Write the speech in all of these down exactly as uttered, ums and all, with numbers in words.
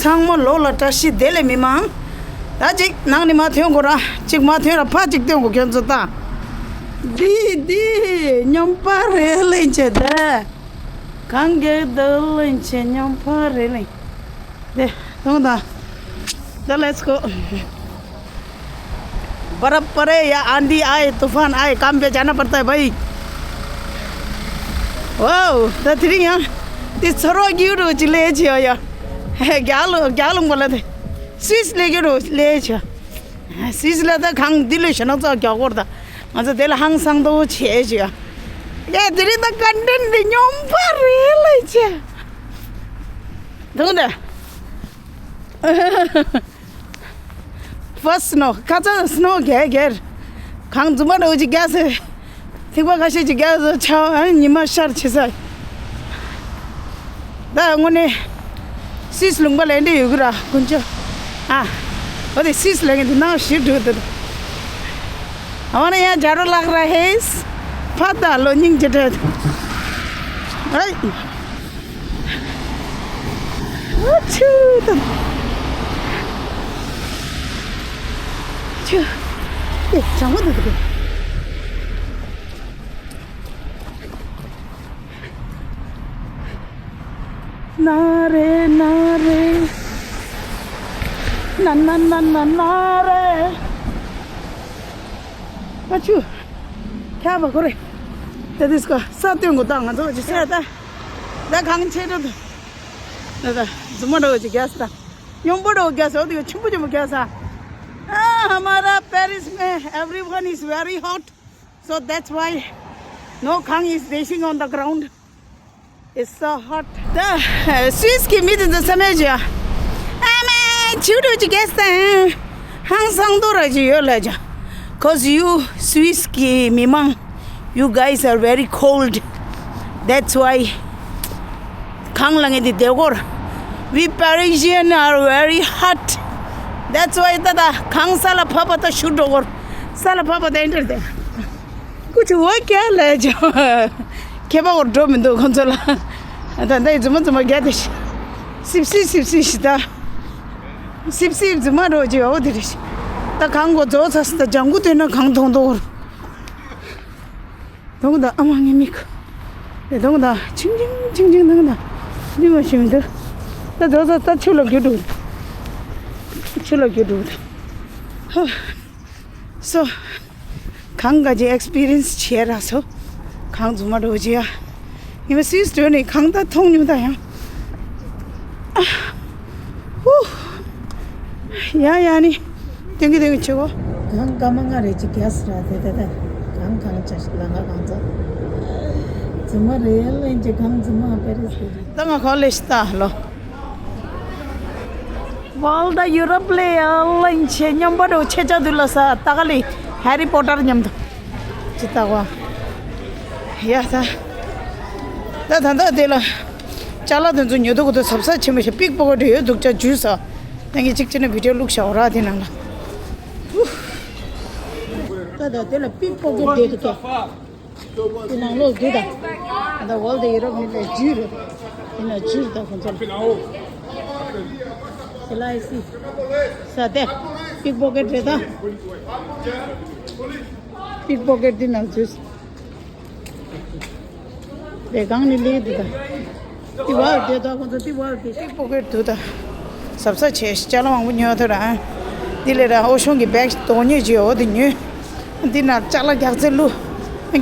ཚང་མ་ལོགས་ལ་བཀྲ་ཤིས་བདེ་ལེགས་མི་མང་། ད་ཅིག་ནང་ནས་མར་ཐོན་དགོས་ར། ཅིག་མར་ཐོན་ར། ཕར་ཅིག་ཐོན་དགོས། ཁྱོད་ཚོ་ལྟ། འདི་འདི་སྨྱོན་པ་རེད་ལེན་ཆེ་ད། གང་གི་འདི་ལེན་ཆེ་སྨྱོན་པ་རེད་ལེན། དེ་མཐོང་དང་། ད་let's go། برف پڑے یا آندھی آئے، طوفان آئے، کام پہ جانا پڑتا ہے بھائی۔ واؤ، ད་དེ་རིང་ཡང་དེ་ཚོར་བ་སྐྱིད་པོ་ཅིག་ལས་བྱེད་ཡ། རྒྱ་ལུང་རྒྱ་ལུང་པ་ལ་དེ་སུད་སི་ལས་སྐྱིད་པོ་ལས་བྱེད། སུད་སི་ལ་ད་གང་འདི་ལས་ཞེ་ན་ཚོ་རྒྱག་གོ་ར། ད་ང་ཚོ་དེ་ལ་ཧང་སང་དོ་བྱེད་བྱེད་ཡ། ཡ་དེ་རིང་ད་ཀོན་ཊེན་ཊི་འདི་སྨྱོན་པ་རེད་ལས་བྱེད། འདུག་ད། First snow། ཁ་ཚ་སི་ནོ་རྒྱག་རྒྱག་གངས་རྫུན་མ་འདྲ་བོ་ཅིག་རྒྱག་སོང་། ཐིགས་པ་ཁ་ཤས་ཅིག་རྒྱག་སོང་། ཆར་ཨ་ཉི་མ་ཤར་ཆེ་ས། ད་དངོས་གནས་སུད་སི་ལུང་པ་ལ་འདི་ཡོད་གི་ར་དཀོན་མཆོག་ཨ། འོ་དེ་སུད་སི་ལ་ངས་འདི་ནང་ཞིག་འགྲོ་འདུག་ཨ་ནི་ཡང་ཇ་རོ་ལག་ར་ཧེས། ཕ་ད་ལོ་སྙིང་རྗེ་བྲལ་འདུག་ཨའི། ཨ་ཆུ་དང་། ཆུ། ཨེ་གྲང་མོ་འདུག་འདུག་ན་རེ་ན་རེ། ན་ན་ན་ན་ན་རེ། ཨ་ཆུ། ཁྱབ་པ་ཁོ་རེ། དེ་དུས་ཀ་ས་སྟོན་དགོས་ད་ང་ཚོ་ཅི་ཟེར་ད། ད་གངས་ཆེ་འགྲོ་འདུག་ད་ད་རྫུན་མ་འདྲ་བོ་ཅིག་རྒྱག་ས་ད། སྨྱོན་པ་འདྲ་བོ་རྒྱག་ས། འོ་དེ་ག་ཆེན་པོ་ཆེན་པོ་རྒྱག་ས། ཨ། हमारा पेरिस में everyone is very hot, so that's why no gang is racing on the ground. It's so hot. ད་སུད་སི་གི་མི་དེ་ཚོ་ཚང་མས་ཅི་ཡ། ཨ་མའི་ཆུ་འདྲ་བོ་ཅིག་རྒྱག་ས་ད། ཧང་སང་དོ་ར་ཅིག་ཡོད་ལ་ཅི། Cause you སུད་སི་གི་མི་མང་། You guys are very cold. That's why གངས་ལ་ངས་འདི་བསྡད་གོ་ར། We Parisian are very hot. That's why ད་ད་གངས་ས་ལ་བབས་པ་ད་ཞུ་འགྲོ་གོ་ར། ས་ལ་བབས་པ་ད་ཨེ་འདྲ་དེ། ཀུ་ཆུ་འོ་ཀྱ་ལས་ཅི། ཁྱད་པར་འགྲོ་མི་འདུག་ཁོང་ཚོ་ལ། ད་ད་ཡི་རྫུན་མ་རྫུན་མ་རྒྱག་དེ་ཤི། སིབ་སིབ་སིབ་སིབ་ཤི་ད། སིབ་སིབ་རྫུན་མ་འགྲོ་ཅི་འོ་དེ་རེད་ཤི། ད་གངས་གོ་རྫོགས་ཚར་སི་ད་ལྗང་གུ་སྟོན་ན་གངས་མཐོང་དོ་གོ་ར། དུང་དང་ཨ་མ་ངའི་མིག་དེ་དུང་དང་ཆིང་ཆིང་ཆིང་ཆིང་དུང་དང་འདི་མ་ཤེས་མི་འདུག་ད་དོ་ད་ད་ཆུ་ལ་རྒྱུ་འགྲོ། ཆུ་ལ་རྒྱུ་འགྲོ། ཧ། སོ། གངས་ག་ཅི་ཨེག་སི་པི་རི་ཡན་སི་བྱས་ར་སོ། གངས་རྫུན་མ་འགྲོ་ཅི་ཡ། ངས་མ་སུད་སི་འགྲོ་ནས་གངས་ད་མཐོང་མྱོང་ད་ཡང་། ཨ། ཧུ། ཡ་ཡ་ནི། དེང་གི་དེང་གི་ཆེ་བོ། གང་སྐར་མ་ལྔ་རེ་གཅིག་རྒྱག་སྲིད་ར་དེ་དེ་དེ། གང་གང་ཆ་ཞིག་ལ་ང་གང་ཚ། རྫུན་མ་རེད་ལན་ཅེ་གང་རྫུན་མ་པེ་རི་སི་རེད། ད་ང་ཁོ་ལེ་ཤི་ད་ལོ། ཝོལ་ཌི་ཡུ་རོབ་ལེ་ཡ་ལན་ཆེ་སྨྱོན་པ་རོ་ཆེ་ཆ་དུ་ལ་ས་ད་ག་ལེ་ཧེ་རི་པོ་ཊར་མཉམ་དུ། ཅི་ད་བ། ཡ་ད། ད་ད་ད་དེ་ལ། ཅ་ལག་དེ་ཚོ་ཉོ་དུ་གོ་དུ་ཟབ་ཟབ་ཆེན་པོ་ཞིག་པིག་པོ་གོ་དུ་ཡོད་འདུག་ཅ་ཇུས་ས། ད་ངས་གཅིག་བྱས་ན་བི་ཌིའོ་བླུགས་བཞག་ར་དེ་ནང་ལ། ད་ད་དེ་ལ་པིག་པོ་གེ་དེ་དུ་ཀ་དེ་ནང་ལོགས་དུ་ད། ད་ཝོལ་ཌི་ཡུ་རོབ་མི་ལ་ཇུས་རེད། དེ་ན་ཇུས་ད་ཁོང་ཚོ་ལ། དེ་ལ་ཨི་སི། ས་དེ། པིག་པོ་གེ་རེད་ད། པིག་པོ་གེ་དེ་ནང་ཇུས། དེ་གང་ནི་ལི་དུ་ད། ཏི་བ་དེ་ད་ཁོང་ཚོ་ཏི་བ་དེ། ཏི་པོ་ཀེ་ཊི་དུ་ད། ཟབ་ས་ཆེ་ཅ་ལག་མང་པོ་ཉོ་ཐུབ་ར། འདི་ལས་ར་ཨོ་ཤོང་གི་བེག་དོ་ཉོས་ཅི་འོ་དེ་ཉོས། འདི་ན་ཅ་ལག་རྒྱག་རྩེ་ལུ།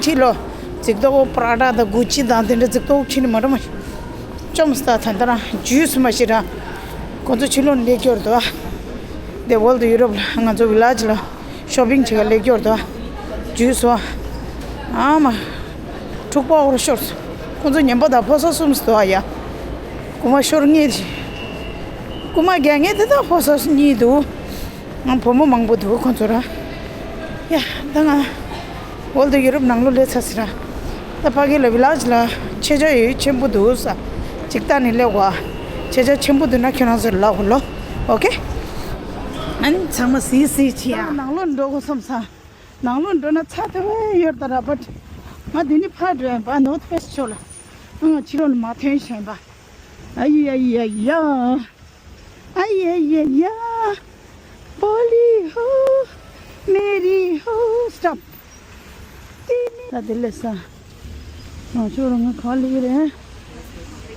ཁྱི་ལོ། ཙིག་ཏོ་པ་ར་ཌ་དང་གུ་ཅི་དང་དེ་འདྲ་ཙིག་ཏོ་ཁྱི་ནི་མ་འགྲོ་མ། ཅོམ་སྟ་ད་འདི་ར་ཇུས་མ་ཤི་ར། ཁོང་ཚོ་ཕྱི་ལོགས་ལས་སྐྱོར་དུ་ཨ། དེ་ཝོལ་ཌི་ཡུ་རོབ་ལ་ང་ཚོ་ཝི་ལ་ཇི་ལ། ཤོ་པིང་བྱེད་ག་ལེགས་སྐྱོར་དུ། ཇུས་སོ། ཨ་མ། འཁྲུག་པ་འོར་ཤོར་སོ། ཁོང་ཚོ་ཉན་པ་དང་ཕོ་སོ་གསུམ་སོ་ཨ་ཡ། རྐུ་མ་ཤོར་ངེས་ཤི། རྐུ་མ་རྒྱག་ངེས་དེ་དང་ཕོ་སོ་གཉིས་འདུག་ང་བུ་མོ་མང་པོ་འདུག་ཁོང་ཚོ་ར། ཡ་ད་ང་། ཝོལ་ཌི་ཡུ་རོབ་ནང་ལོ་ལས་ཚ་སི་ར། ད་ཕ་གི་ལ་ཝི་ལ་ཇི་ལ་ཆེ་ཆ་ཡོད་ཆེན་པོ་འདུག་ས། ཅིག་ད་ནི་ལེགས་བ། ཆེ་ཆ་ཆེན་པོ་འདུག་ན་ཁྱོད་རང་ཚོ་ལ་ཧུ་ལོ། ཨོ་ཀེ། ཨ་ནི་ཚང་མ་སི་སི་ཆེ་ཡ། ནང་ལོགས་འགྲོ་དགོས་བསམ་ས། ནང་ལོགས་འགྲོ་ན་ཚ་ཐལ་ཡོད་ད་ར་བཊ། ང་དེ་ནི་ཕར་འགྲོ་ཡིན་པ་ནོར་ཐི་ཕེ་སི་ཕྱོགས་ལ། ང་ཕྱི་ལོགས་ནས་མ་ཐོན་བཞིན་པ། ཨ་ཡི་ཡ་ཡི་ཡ་ཡ། ཨ་ ये ये या बोली हो मेरी हो stop। ད་དེ་ལས་ས། ང་ཚོ་རང་ང་ག་ལི་རེད།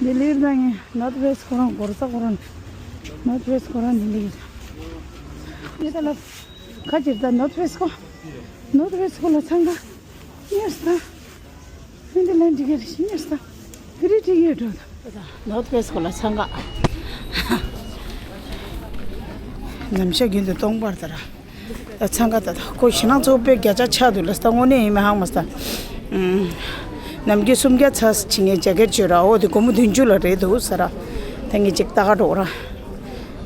ལྡི་ལིར་ད་ངས་North West ཁོ་རང་གོར་ས་ཁོ་རང་North West ཁོ་རང་ལྡི་ལི་རེད། ངས་ད་ལ་ཁ་ཅིག་ད་North West ཁོ་North West ཁོ་ལ་འཚང་ཁ་ཉེར་ས། ཧིན་དི་ལན་ཏི་ཀེ་ཊི་ཤི་ཉེར་ས། ཕི་རི་ཏི་ཀེ་ཊི་འགྲོ་ད། North West ཁོ་ལ་འཚང་ཁ། ནམ་ཞག་རྒྱུན་དུ་སྟོང་པར་ད་ར། ད་འཚང་ཁ་ད་ད་ཁོ་ཞེ་ནང་ཚོ་དཔེ་བརྒྱ་ཆ་ཆག་འདུག་ལ་ད་དངོས་གནས་ཡིན་མིན་ཧང་མ་སྟ། ནམ་རྒྱུན་སུམ་བརྒྱ་ཚ་ཕྱི་ངས་ཇེ་ཀེ་ཊི་བྱོས་ར་འོ་དེ་སྒོར་མོ་བདུན་ཅུ་ལ་རེད་འདུག་ཟེར་ར། ད་ངས་ཅིག་ལྟ་ག་འགྲོ་ར།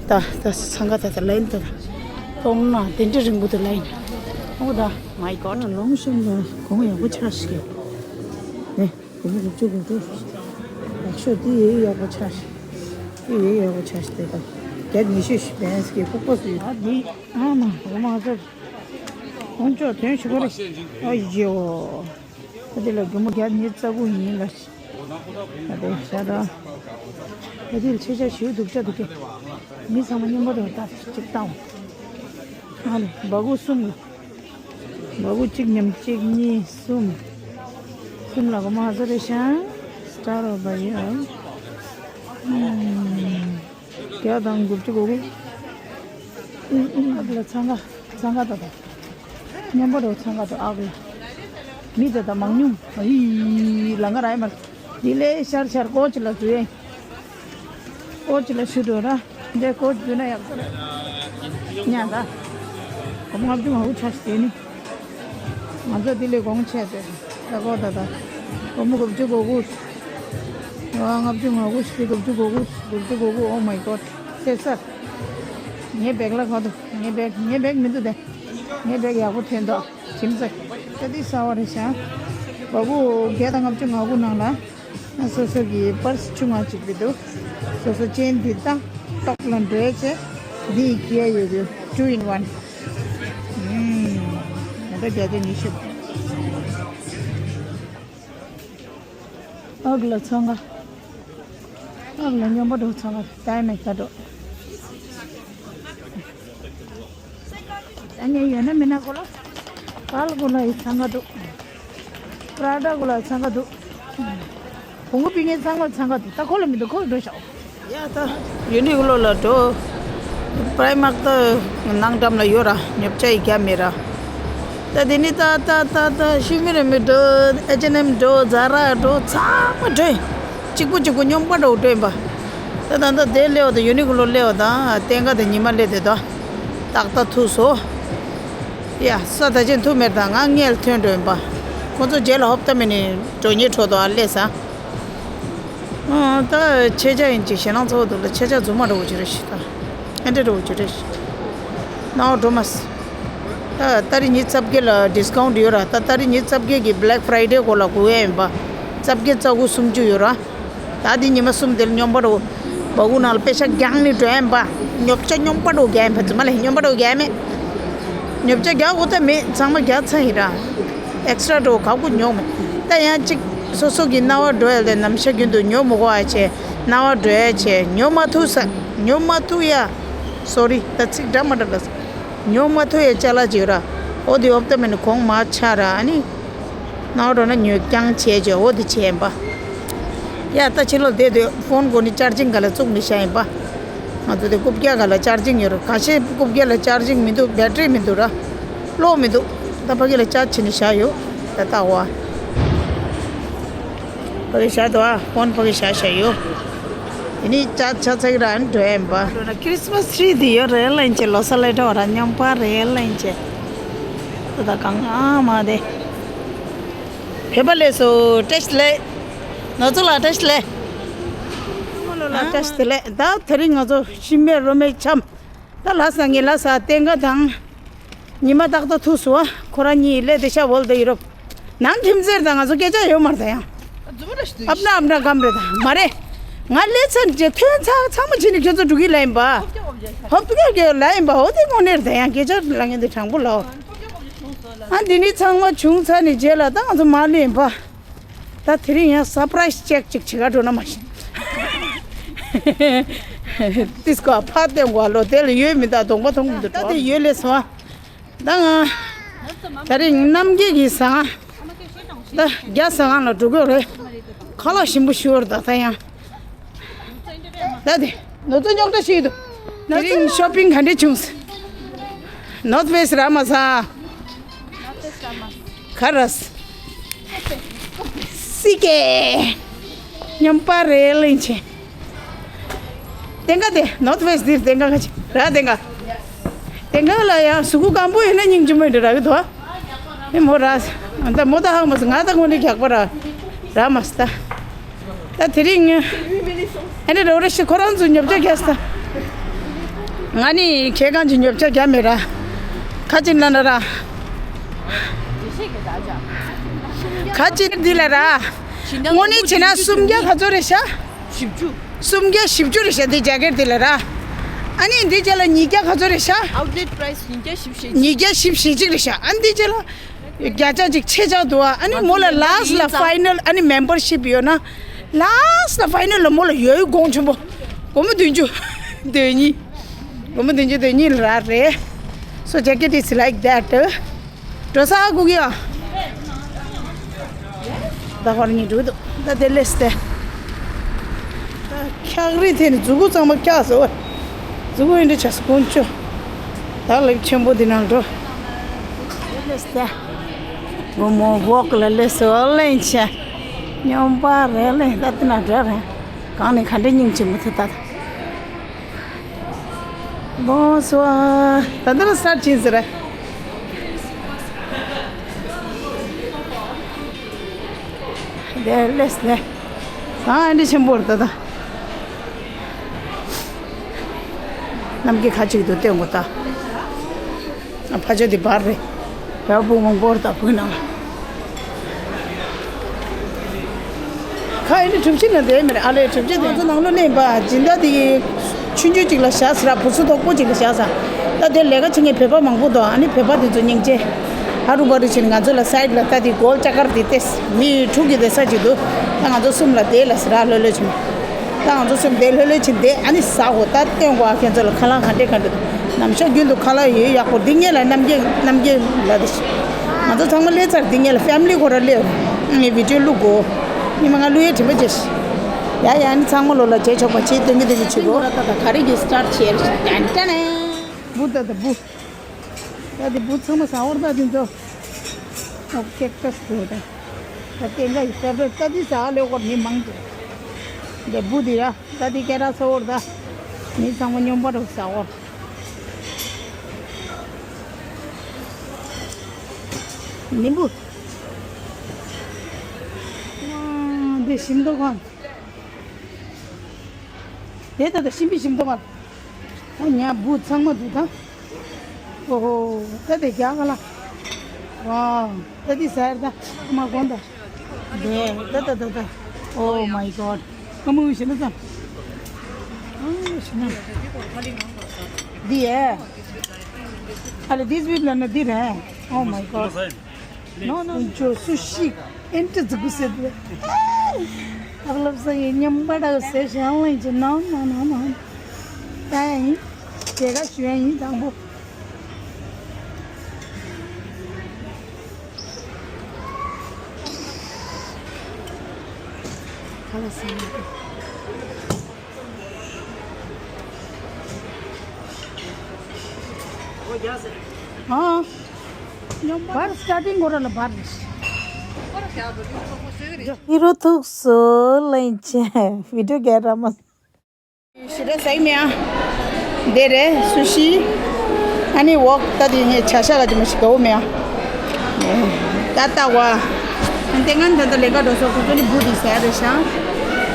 ད་ད་འཚང་ཁ་ད་ད་ལན་ད་ད་སྟོང་ན་དེ་འདྲ་རིང་པོ་ད་ལན་འོ་ད། My God ལོང་ཤམ་ལ་གོང་ཡག་པོ་ཆགས་ཤིག་ནས། སྒོར་མོ་དགུ་བཅུ་དགུ་བཅུ། ཡག་ཤོས་དེ་ཡེ་ཡག་པོ་ཆགས་ཤིག་དེ་ཡེ་ཡག་པོ་ཆགས་ཤིག་དེ་དང་། བརྒྱ་ཉི་ཤུ་ཞིག་བན་སི་ཀེ་ཕུག་པོ་སུ་ཡོད། ཨ་དེ་ཨ་མ་འོ་མ་ཟེར། ཁོང་ཚོ་དོན་ཞུ་གི་རེད། ཨ་ཡོ། ད་དེ་ལ་སྒོར་མོ་བརྒྱ་ཉི་ཤུ་རྩ་དགུ་ཡིན་ལ། ད་དེ་ཤ་ད། ད་དེ་ལ་ཆེ་ཆ་ཞུ་སྡུག་ཅག་འདུག་གི་མི་ཚང་མ་མཉམ་པོ་དང་ད་ཅིག་བཏང་། ཨ་ལེ་སྦ་ཁུག་གསུམ་ལ། སྦ་ཁུག་གཅིག་མཉམ་གཅིག་གཉིས་གསུམ། གསུམ་ལ་སྒོར་མོ་ཧ་ཟ་རེ་ཤང་སྟར་བ་ཡ། བརྒྱ་དང་དགུ་བཅུ་གོ་དགུ། ཨག་ལ་འཚང་ཁ་འཚང་ཁ་ད་ད། མཉམ་པོ་རོ་འཚང་ཁ་ད་ཨག་ལ། མི་ད་ད་མང་ཉུང་ཨི་ལང་ཀ་ར་ཡ་མར། དེ་ལས་ཤར་ཤར་ཀོ་ཅི་ལ་ཟུ་ཡ། ཀོ་ཅི་ལ་ཞུ་འགྲོ་ར། འདྲེ་ཀོ་ཅི་ན་ཡག་ས་རེད། ཉ་ད། སྒོར་མོ་ལྔ་བཅུ་ང་དགུ་ཆ་ཞིག་དེ་ནི། ང་ཚོ་དེ་ལས་གོང་ཆེ་དེ། ད་ཀོ་ད་ད། སྒོར་མོ་དགུ་བཅུ་གོ་དགུ། ང་ལྔ་བཅུ་ང་དགུ་ཞིག་དགུ་བཅུ་གོ་དགུ་དགུ་བཅུ་གོ་དགུ། Oh my God ཚེ་ས། ངའི་བེག་ལ་ག་འདུག་ངའི་བེག་ངའི་བེག་མི་འདུག་དེ། ངའི་བེག་ཡག་པོ་ཐོན་འདུག་ཁྱིམ་ཚང་། ད་འདི་གསར་བ་རེད་ཤག་སྦ་ཁུག་བརྒྱ་དང་ལྔ་བཅུ་ང་དགུ་ནང་ལ། སོ་སོ་གི་པར་སི་ཆུང་ང་གཅིག་བི་འདུག་སོ་སོ་ཅན་འདི་དང་ཏོག་ལ་འགྲོ་ཡས་བྱས། འདི་ཡི་ཁྱེར་ཡོད་རེད། Two in one ཨུམ། ད་ལྟ་བརྒྱ་དང་ཉི་ཤུ། ཨག་ལ་འཚང་ཁ། ཨག་ལ་སྨྱོན་པ་འགྲོ་འཚང་ཁ་ད་མེད་ཁ་འགྲོ། ཨ་ནི་ཡོད་ན་མིན་ན་གོ་ལ། ཀལ་གོ་ལ་ཡི་འཚང་ཁ་འདུག་པྲ་ཌ་གོ་ལ་འཚང་ཁ་འདུག་བོང་བུ་པི་ངའི་ཚང་མ་འཚང་ཁ་འདུག་ད་ཁོ་ལ་མི་འདུག་ཁོ་ལ་འགྲོ་ཤག་ཡ་ད། ཡུ་ནི་ཀོ་ལོ་ལ་འགྲོ། པྲའི་མག་ད་ནང་འགྲམ་ལ་ཡོད་ར། ཉོ་ཆ་ཡི་རྒྱ་མེད་ར། ད་དེ་ནི་ད་ད་ད་ད་ཤུ་མི་རེ་མི་འགྲོ། ཨེཆ་ཨེན་ཨེམ་འགྲོ། ཛ་ར་འགྲོ། ཚང་མ་འགྲོ། གཅིག་པོ་གཅིག་པོ་སྨྱོན་པ་འགྲོ་འགྲོ་ཡིན་པ། ད་ད་ད་དེ་སླེབས་ད་ཡུ་ནི་ཀོ་ལོ་སླེབས་ད་ལྟེང་ཁ་དེ་ཉི་མ་སླེབས་དེ་ད། ཏག་ཏག་ཐུག་སོ། ཡ་ས་ད་ཅན་ཐུག་མེར་ད་ང་སྔས་ལ་ཐོན་འགྲོ་ཡིན་པ། ཁོ་ཚོ་རྗེས་ལ་ཧོབ་ཏ་མི་ནི་འགྲོ་ཉེ་འཕྲོ་དོ་ཨ་སླེབས་ས། ཨ་ད་ཆེ་ཆ་ཡིན་ཅིག་ཞེ་ནང་ཚོགས་འདུག་ལ་ཆེ་ཆ་རྫུན་མ་འགྲོ་གི་རེད་ཤི་ད། ཨེ་འདྲ་འགྲོ་གི་རེད་ཤི། ནའོ་འགྲོ་མ་སི། ད་ཏ་རིག་ཉི་ཤུ་རྩ་བརྒྱད་ལ་ཌིས་ཀའུན་ཊི་ཡོད་ར། ད་ཏ་རིག་ཉི་ཤུ་རྩ་བརྒྱད་ཀྱི་Black Friday སྐོར་ལ་གོ་ཡ་ཡིན་པ། རྩ་བརྒྱད་རྩ་དགུ་སུམ་ཅུ་ཡོད་ར། ད་འདི་ཉི་མ་གསུམ་དེ་ལ་སྨྱོན་པ་འགྲོ། སྦ་ཁུག་ནང་ལ་པེ་ཤ་རྒྱང་ནི་འགྲོ་ཡ་ཡིན་པ། ཉོ་ཆ་སྨྱོན་པ་འགྲོ་རྒྱག་ཡིན་པ་རྫུན་མ་ལས་སྨྱོན་པ་འགྲོ་རྒྱག་མེད། ཉོ་ཆ་རྒྱག་དགོས་ད་མེད་ཚང་མ་རྒྱག་ཚར་ཡིན་ར། ཨེག་སི་ཊྲ་འགྲོ་ག་གུ་ཉོ་མེད། ད་ཡང་གཅིག་སོ་སོ་གི་རྣ་བ་འགྲོ་ཡ་དེ་ནམ་ཞག་རྒྱུན་དུ་ཉོ་མི་དགོས་ཨ་ཆེ། རྣ་བ་འགྲོ་ཡ་ཆེ་ཉོ་མ་ཐུབ་ས། ཉོ་མ་ཐུབ་ཡ། སོ་རི་ད་ཚིག་འདྲ་མ་འདྲ་ལ། ཉོ་མ་ཐུབ་ཡ་ཅ་ལག་ཅིག་ཡོད་ར། འོ་དེ་ཧོབ་ཏ་མི་ནི་གོང་མ་ཆ་ར་ཨ་ནི། ནང་རོ་ན་ཉོས་རྐྱང་བྱས་བྱས་འོ་དེ་བྱས་ཡིན་པ། ཡ་ད་ཕྱི་ལོགས་བསྡད་དུས་ཕོན་གོ་ནི་ཅར་ཇིང་ག་ལ་བཙུགས་ནི་བཞག་ཡིན་པ། ང་ཚོ་དེ་རྐུབ་བཀྱག་ག་ལ་ཅར་ཇིང་ཡོད་རེད། ཁ་ཤས་རྐུབ་བཀྱག་ལ་ཅར་ཇིང་མི་འདུག་བེ་ཊི་རི་མི་འདུག་ར། གློག་མི་འདུག་ད་ཕ་གི་ལ་ཅར་ཇི་བྱས་ནི་བཞག་ཡོད། ད་ལྟ་བ། ཕ་གི་བཞག་འདུག་ཨ། ཕོན་ཕ་གི་བཞག་བཞག་ཡོད། དེ་ནི་ཅར་ཇི་ཆ་ཚ་གི་ར་ཨ་ནི་འགྲོ་ཡིན་པ། ཁྲི་སི་མ་སི་ཊི་རི་དེ་ཡོད་རེད་ལ་ཡིན་ཆེ། ལོ་གསར་ལ་འགྲོ་བ་ར་སྨྱོན་པ་རེད་ལ་ཡིན་ཆེ། ད་ད་གང་ཨ་མ་དེ། བོད་པ་ལས་སུ་བཀྲ་ཤིས་བདེ་ལེགས། ནོར་བུ་ལགས་བཀྲ་ཤིས་བདེ་ལེགས། ལགས་བཀྲ་ཤིས་བདེ་ལེགས། ད་དེ་རིང་ང་ཚོ་ཤི་མེད་རོ་མེད་འཆམ། ད་ལྷ་ས་ངེད་ལྷ་ས་བསྟན་དགའ་དང་། ཉི་མ་ཏག་ཏག་ཐུག་སོང་ཨ། ཁོ་རང་གཉིས་སླེབས་བསྡད་ཤག་ཝོལ་ད་ཡུ་རོབ། ནང་ཁྱིམ་མཚེས་དང་ང་ཚོ་སྐད་ཆ་ཡོད་མ་རེད་ད་ཡང་། ཨབ་ན་ཨབ་ན་གམ་རེད་ད་མ་རེད། ང་སླེབས་ཚར་རྗེས་ཐོན་ཚར་ཚང་མ་བྱས་ནས་ཁྱོད་ཚོ་འགྲོ་གི་ལ་ཡིན་པ། ཧོབ་ཏུ་ཀྱག་ཀྱག་ལ་ཡིན་པ་འོ་དེ་དངོས་གནས་རེད་ད་ཡང་སྐད་ཆ་ལ་ངན་དེ་དྲང་པོ་ལའོ། ཨ་འདི་ནི་ཚང་མ་བྱུང་ཚར་ནས་རྗེས་ལ་ད་ང་ཚོ་མར་སླེབས་ཡིན་པ། ད་དེ་རིང་ཡང་སར་པ་རའི་སི་ཅེག་ཅིག་བྱེད་ག་འགྲོ་ན་མ་ཤེས། ཏིས་ཀ་ཕ་སྟེང་གོ་ལོ་དེ་ལ་ཡོད་མི་ད་གདོང་པ་མཐོང་གི་འདུག་ད་དེ་ཡོད་ལས་སོང་། ད་ང་ད་རིང་གནམ་དགེ་གི་ཟ་ང་ད་རྒྱ་ཟ་ང་ལ་འགྲོ་གི་རེད། ཁ་ལག་ཞིམ་པོ་ཞུ་བར་ད་ད་ཡང་ད་དེ་ནོར་ཚོ་རྙོག་དྲ་ཞིག་འདུག་དེ་རིང་ཤོ་པིང་ག་འདྲ་བྱུང་། North Face ར་མ་ཟ། ག་ར། སི་ཀེ། སྨྱོན་པ་རེད་གླིང་ཆེན། ལྟེང་ཀ་དེ་North Face འདིར་ལྟེང་ཀ་ཁ་ཅིག་ར་ལྟེང་ཀ་ལྟེང་ཀ་ལ་ཡང་གཟུགས་པོ་སྐམ་པོ་ཡིན་ན་སྙིང་རྗེ་མོ་འདྲ་རག་གི་འདུག་ཨེ་མོ་ར། ད་མོ་ད་ཧང་མ་སི་ང་ད་ངོ་ནས་རྒྱག་པ་ར་ར་མ་སི་ད། ད་དེ་རིང་ཨ་ནི་རོ་རེ་ཤི་ཁོ་རང་ཚོ་ཉོབ་ཆ་རྒྱག་ས། ང་ནི་ཁྱེད་གང་ཅི་ཉོབ་ཆ་རྒྱག་མེད་ར། ཁ་ཅིག་ན་ན་ར། ཁ་ཅིག་འདི་ལ་ར། དངོས་གནས་བྱས་ན་སུམ་བརྒྱ་ག་ཚོད་རེད་ཤག་བཞི་བཅུ། སུམ་བརྒྱ་བཞི་བཅུ་རེད་ཤག་འདི་ཇེ་ཀེཊ་འདི་ལ་ར། ཨ་ནི་འདི་རྗེས་ལ་ཉིས་བརྒྱ་ག་ཚོད་རེད་ཤག Outlet price ཉིས་བརྒྱ་བཞི་བཅུ་ཞེ་གཅིག་ཉིས་བརྒྱ་བཞི་བཅུ་ཞེ་གཅིག་རེད་ཤག་ཨ་ནི་འདི་རྗེས་ལ། བརྒྱ་ཆ་གཅིག་ཆེ་ཆག་འདུག་ཨ་ནི་མོ་ལ་ལཱ་སི་ཊི་ལ་ཕའི་ནལ་ཨ་ནི་མེམ་བར་ཤིབ་ཡོད་ན། ལཱ་སི་ཊི་ལ་ཕའི་ནལ་ལ་མོ་ལ་ཡོད་གོང་ཆེན་པོ། སྒོར་མོ་བདུན་ཅུ། དོན་གཉིས། སྒོར་མོ་བདུན་ཅུ་དོན་གཉིས་ལ་རག་རེད། So jacket is like that. འགྲོ་ས་སྒུག་ཡ། ད་ཧོར་གཉིས་འགྲོ་འདུག་ད་དེ་ལས་ཏེ། ད་འཁྱག་རི་དེ་ནི་མཛུ་གུ་གཙང་མ་འཁྱག་སོ། མཛུ་གུ་ཡིན་འདྲ་ཆ་སོ་དཀོན་མཆོག་ད་ལེབ་ཆེན་པོ་འདི་ནང་འགྲོ། ལེས་ཏེ། བུ་མོ་ཝོག་ལ་ལེས་སོ་ལེན་ཆེ། སྨྱོན་པ་རེད་ལེ་ད་དེ་ན་འདྲ་རེད། གང་ནས་ག་འདྲ་སྙིང་རྗེ་མོ་དེ་ད། Bonsoir. ད་འདི་ལ་སར་ཕྱིན་ཟེར། དེ་ལེས་ནས། ཨ་འདི་ཆེན་པོ་རེད་ད་ད། གནམ་གྱི་ཁ་ཅིག་ཏུ་སྟོན་དགོས་ད། ཕ་ཆོས་འདི་བར་རེད། བལ་པོ་མང་པོ་རེད་ད་བུ་ནང་ལ། ཁ་ཨེ་ནི་གྲུབ་ཆེན་ན་བསྡད་མེད་རེད། ཨ་ལས་གྲུབ་ཆེན་དེ་ང་ཚོ་ནང་ལོ་གནས་པ་སྦྱིན་བདག་དེ་ཆུང་ཆུང་ཅིག་ལ་བཞག་ཟེར་བུ་སུ་དོག་པོ་ཅིག་ལ་བཞག་ཟེར། ད་དེ་ལས་ཀ་བྱེད་མཁན་བོད་པ་མང་པོ་འདུག་ཨ་ནི་བོད་པ་དེ་ཚོ་སྙིང་རྗེ། ཧ་རུ་བ་རུ་བྱས་ནས་ང་ཚོ་ལ་སའིཌ་ལ་ལྟ་དེ་གོལ་ལྕགས་དཀར་དེ་ཏེས་མི་དྲུག་གི་བསྡད་ས་ཅིག་འདུག་ད་ང་ཚོ་གསུམ་ལ་བསྡད་ལ་ཟེར་ལྷོད་ལྷོད་བྱས་ནས། ད་ང་ཚོ་གསུམ་བསྡད་ལྷོད་ལྷོད་བྱས་བསྡད་ཨ་ནི་ཟ་གོ་ད་སྟོན་གོ་ཨ་ཁྱེད་ཚོ་ལ་ཁ་ལག་ག་འདྲས་ག་འདྲས་འདུག་ནམ་ཞག་རྒྱུན་དུ་ཁ་ལག་ཡོད་ཡག་པོ་འདི་ངེད་ལ་རྣམ་རྒྱལ་རྣམ་རྒྱལ་ལ་དེ་ང་ཚོ་ཚང་མ་སླེབས་ཚར་འདི་ངེད་ལ་ཕེ་མི་ལི་ཁོ་ར་སླེབས་ངས་བི་ཌིའོ་བླུག་གོ་ཉི་མ་ང་བླུག་ཡས་དྲན་པ་བྱས་ཤི། ཡ་ཡ་ཨ་ནི་ཚང་མ་ལོ་ལ་བྱས་ཆོག་པ་བྱེད་སྟོན་གི་སྟོན་གི་བྱེད་གོ་ད་ད་ག་རེ་གི་སི་ཊར་ཊི་བྱས་རེད་ཏན་ཏན་ནས། བུ་ད་ད་བུ། ད་དེ་བུ་ཚང་མ་ཟ་བར་ད་དེ་ཚོ། ཨོ་ཀེག་ཊས་དེ་ད། ད་དེ་འདྲ་ཡི་ཕེ་བ་རེཊ་ད་དེ་ཟ་ལེ་བར་མི་མང་དེ། དེ་བུ་དེ་ཡ་ད་དེ་ཀེ་ར་ཟ་བར་ད། མི་ཚང་མ་སྨྱོན་པ་རུ་ཟ་བར། ནི་བུ། ཨ་དེ་ཞིམ་མདོག་ཁ། དེ་ད་ད་ཤིང་པི་ཤིང་ཏོག་པ། ཨ་ཉ་བུ་ཚང་མ་འདུག་ད། ཨོ་ཧོ་ད་དེ་རྒྱ་ག་ལ། ཝའོ་ད་དེ་ཟེར་ད་མ་གོན་ད། དེ་ད་ད་ད་ད། Oh my God. ཀ་མུ་ཤི་ན་ད། ཨ་ཤི་ན། དེ་ཡ། ཨ་ལེ་དེ་བི་ལ་ན་དེ་རེད། Oh my God. No, no. འཇོ་སུ་ཤི་ཨེན་ཏི་ཛི་གུ་སེད། ཨག་ལབ་ས་ཡི་ཉམས་པ་འདྲ་སེ་ཤང་ལ་ཡིན་ཅི་ནང་ནང་ནང་ནང་། ད་ཡིན། དེ་ག་ཞུ་ཡ་ཡིན་དང་པོ། ཁ་ལ་སེ་ཡིན། ཨ། བར་སི་ཊར་ཊིང་གོ་ར་ལ་བར་རེད། ཧི་རོ་ཐུག་སོ་ལེན་ཆེ་བི་ཌིའོ་ག་ར་མ། ཞི་ར་སའི་མེ་ཨ། དེ་རེད་སུ་ཤི། ཨ་ནི་ཝོག་ད་དེ་ངས་ཆ་ཤ་ག་ཅི་མ་ཤི་གའོ་མེ་ཨ། ད་ལྟ་བ། ཨ་དེ་ང་ད་ལྟ་ལས་ཀ་འགྲོ་སོང་ཁོ་ཚོ་ནི་བུ་དེ་ཟ་རེད་ཤང་།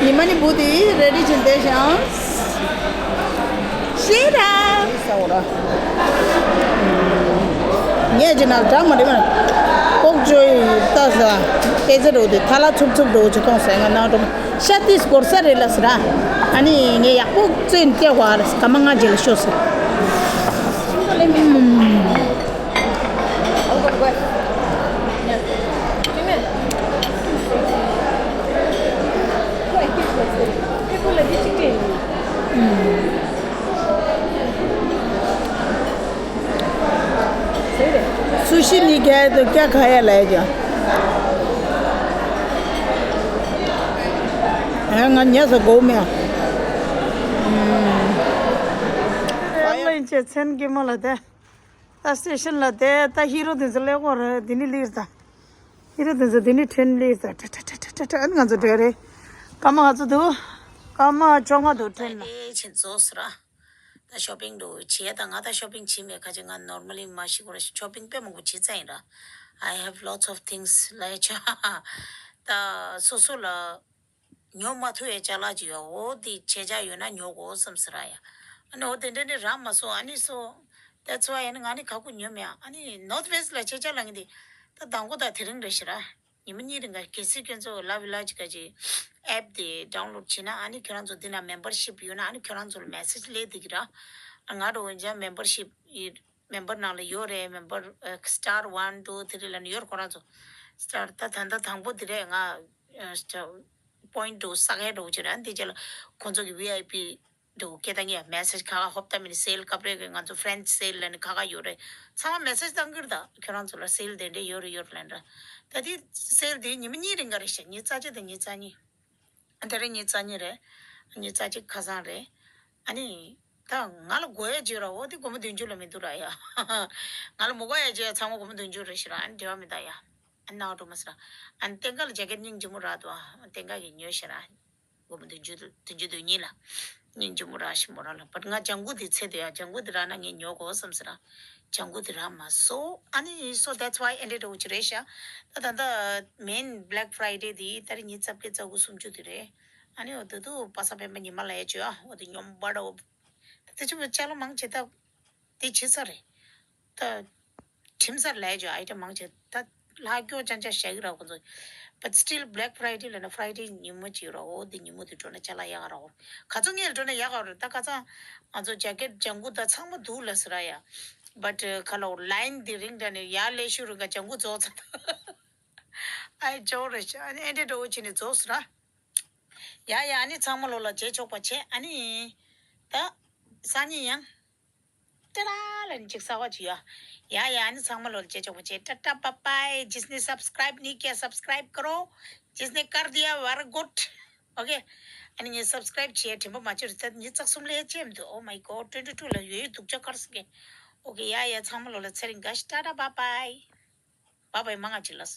ཉི་མ་ནི་བུ་དེ་རེ་ཌི་བྱེད་བསྡད་ཤང་། ཤེས་ར། ས་འོ་ར། ངས་ཅི་ན་འདྲ་མ་རེད་མ། ལྐོག་ཇོ་ཡི་ལྟ་ས། ཨེ་ཙེ་རོ་དེ་ཐ་ལ་ཚུབ་ཚུབ་འགྲོ་ཅི་གཏོང་ས་ང་ནང་འགྲོ་མ། ཤ་ཏིས་སྐོར་ས་རེད་ལ་ས་ར། ཨ་ནི་ངས་ཡག་པོ་བཙོས་ནས་སྟེར་བ་ལ་སྐར་མ་ལྔ་རྗེས་ལ་ཤོག་ཟེར། སུ་ཤི་ནི་རྒྱ་དུ་རྒྱ་ག་ཡ་ལ་ཡ་ཀྱང་། ཨ་ང་ཉལ་ས་དགོས་མེད། ཨ་ལ་ཡིན་ཆེ་མཚན་གྱི་མོ་ལ་དེ། ད་སི་ཊེ་ཤན་ལ་དེ་ད་ཧི་རོ་དེ་ཚོ་ཀླད་ཀོར་དེ་ནི་ལིར་ད། ཧི་རོ་དེ་ཚོ་དེ་ནི་ཁྲེན་ལིར་ད། ཏྲ་ཏྲ་ཏྲ་ཏྲ་ཏྲ་ཨ་ནི་ང་ཚོ་བྲོས་རེད། སྐར་མ་ང་ཚོ་འདུག་སྐར་མ་བཅོ་ལྔ་འདུག་ཁྲེན་ལ། ཕྱིན་རྫོགས་སོ་ར། ད་ཤོ་པིང་འགྲོ་བྱེད་ད་ང་ད་ཤོ་པིང་བྱེད་མེད་ཁ་ཅིག་ང་ནོར་མལ་ལི་མ་ཤི་གོ་ར་ཤོ་པིང་དཔེ་མང་པོ་བྱེད་ཚར་ཡིན་ར། I have lots of things ལ་ཡ་ཆ། ད་སོ་སོ་ལ་ཉོ་མ་ཐུབ་ཡ་ཅ་ལག་ཅིག་ཡོད་འོ་དེ་ཆེ་ཆ་ཡོད་ན་ཉོ་དགོས་བསམ་སི་ར་ཡ། ཨ་ནི་འོ་དེ་འདྲ་ནི་རག་མ་སོང་ཨ་ནི་སོ། That's why ཨ་ནི་ང་ནི་ཁ་ཁུ་ཉོ་མེད་ཨ་ནི་North Face ལ་ཆེ་ཆ་ལ་ངི་དེ་ད་དང་པོ་ད་དེ་རིང་རེད་ཤི་ར། ཉི་མ་གཉིས་རིང་ག་གལ་སྲིད་ཁྱོད་ཚོ་ལ་ཝི་ལ་ཇི་ག་ཅི་ཨེབ་དེ་ཌའུན་ལོཌ་བྱས་ན་ཨ་ནི་ཁྱོད་རང་ཚོ་འདི་ན་མེམ་པར་ཤིབ་ཡོད་ན་ཨ་ནི་ཁྱོད་རང་ཚོ་ལ་མེ་སེཇ་སླེབས་བསྡད་ཀྱི་ར། ང་འགྲོ་འོན་ཀྱང་མེམ་པར་ཤིབ་ཡི་མེམ་པར་ནང་ལ་ཡོད་རེད། མེམ་པར་སི་ཊར་ཝན་ཊུ་ཐི་རི་ལ་ནི་ཡོད་རེད། ཁོ་རང་ཚོ་སི་ཊར་ད་ད་ལྟ་དང་པོ་འདི་རེད། ང་པོ་ཡིན་ཊི་འགྲོ་བསགས་ཡས་འགྲོ་ཅི་ར་འདི་རྗེས་ལ་ཁོང་ཚོ་གི་ཝི་ཨའི་པི་འགྲོ་སྐད་བཏང་ཡ་མེ་སེཇ་ཁ་ཁ་ཧོབ་ཏ་མི་ནི་སེལ་སྐབས་རེ་གི་ང་ཚོ་ཕི་རེན་ཆི་སེལ་ལ་ནི་ཁ་ཁ་ཡོད་རེད། ཚང་མ་མེ་སེཇ་བཏང་གི་རེད། ད་ཁྱོད་རང་ཚོ་ལ་སེལ་དེ་འདྲས་ཡོད་རེད་ཡོད་རེད་ལབ་ར། ད་དེ་སེལ་དེ་ཉི་མ་གཉིས་རིང་ག་རེད་ཤག་ཉི་རྩ་གཅིག་དང་ཉི་རྩ་གཉིས། ད་རེས་ཉི་རྩ་གཉིས་རེད། ཉི་རྩ་གཅིག་ཁ་སང་རེད། ཨ་ནི། ད་ང་ལ་དགོས་ཡ་བརྗོད་ར་འོ་དེ་སྒོར་མོ་བདུན་ཅུ་ལ་མི་འདུག་ར་ཡ། ང་ལ་མོ་དགོས་ཡ་བརྗོད་ཡ་ཚང་མ་སྒོར་མོ་བདུན་ཅུ་རེད་ཤི་ར་ཨ་ནི་འབྲེལ་བ་མི་འདུག་ཡ། ཨ་ནི་ནའོ་འགྲོ་མ་སི་ར། ཨ་ནི་སྟེང་ཁ་ལ་ཇེ་ཀེ་ཊི་སྙིང་རྗེ་མོ་རག་འདུག་ཨ་སྟེང་ཁ་གི་ཉོས་ཤི་ར། སྒོར་མོ་བདུན་ཅུ་བདུན་ཅུ་དོན་གཉིས་ལ། སྙིང་རྗེ་མོ་རག་ཤི་མོ་རག་ལ་བཊ་ང་ལྗང་གུ་དེ་ཚེ་དེ་ཡ་ལྗང་གུ་དེ་རག་ན་ངས་ཉོ་དགོས་བསམ་སི་ར། ལྗང་གུ་དེ་རག་མ་སོང་ཨ་ནི་so that's why ཨེ་འདྲས་འགྲོ་གི་རེད་ཤག་ད་ད་ད་མེན་Black Friday དེ་ད་རེས་ཉི་ཤུ་རྩ་བརྒྱད་རྩ་དགུ་སུམ་ཅུ་དེ་རེད། ཨ་ནི་འོ་ད་དུ་པ་སངས་སྤེན་པ་ཉི་མ་ལ་ཡ་བྱོས་ཨ་འོ་དེ་སྙོམས་པ་འདྲ་བོ། ད་དེ་ཆུ་བོ་ཅ་ལག་མང་ཆེ་ད་དེ་བྱེད་ས་རེད། ད་ཁྲིམས་སར་ལས་ཀྱི་ཨའི་ཊེམ་མང་ཆེ་ད་ལྷག་སྐྱོ་ཅང་ཅང་བཞག་གི་ར་ཁོ་ཚོ། But still Black Friday ལ་ན་Friday ཉིན་མོ་ཅིག་ར་འོ་དེ་ཉིན་མོ་དེ་འགྲོ་ན་ཅ་ལག་ཡག་ར་འོ། ག་ཚོད་ངས་འགྲོ་ན་ཡག་ར་ད་ཁ་ཚང་ང་ཚོ་ཇེ་ཀེ་ཊི་ལྗང་གུ་ད་ཚང་མ་འདུག་ལ་ཟེར་ར་ཡ། But ཁ་ལོ་ལའིན་དེ་རིང་འདྲ་ནས་ཡར་ལས་ཤུ་རུ་ག་ལྗང་གུ་རྫོགས་ཚར་ད། ཨའི་ཇོ་རེ་ཤ་ཨ་ནི་ཨེ་འདྲས་འགྲོ་ཅི་ནས་རྫོགས་སོ་ར། ཡ་ཡ་ཨ་ནི་ཚང་མ་ལོ་ལ་རྗེས་ཆོག་པ་བྱེད་ཨ་ནི། ད་སང་ཉིན་ཡང་། ཏེ་ར་ལ་ནི་ཅིག་གསར་བ་ཅིག་ཡོད། ཡ་ཡ་ཨ་ནི་ཚང་མ་ལོ་ལ་རྗེས་ཆོག་པ་བྱེད། ཏ་ཏ་པ་པའི། जिसने सब्सक्राइब नहीं किया सब्सक्राइब करो। जिसने कर दिया very good। Okay। ཨ་ནི་ངས་སབ་སི་ཀ་རའིབ་བྱེད་དྲན་པ་མ་བྱེད་རུ་ཚད་ཉི་ཚག་གསུམ་ལས་ཅེམ་དུ། Oh my god twenty two ལ་ཡོད་ཡོད་སྡུག་ཅག་དཀར་སི་ཀེ། Okay ཡ་ཡ་ཚང་མ་ལོ་ལ་ཚེ་རིང་དགའ་ཞིག་ཏ་ཏ་པ་པའི། པ་པའི་མང་ང་ཅིག་ལ།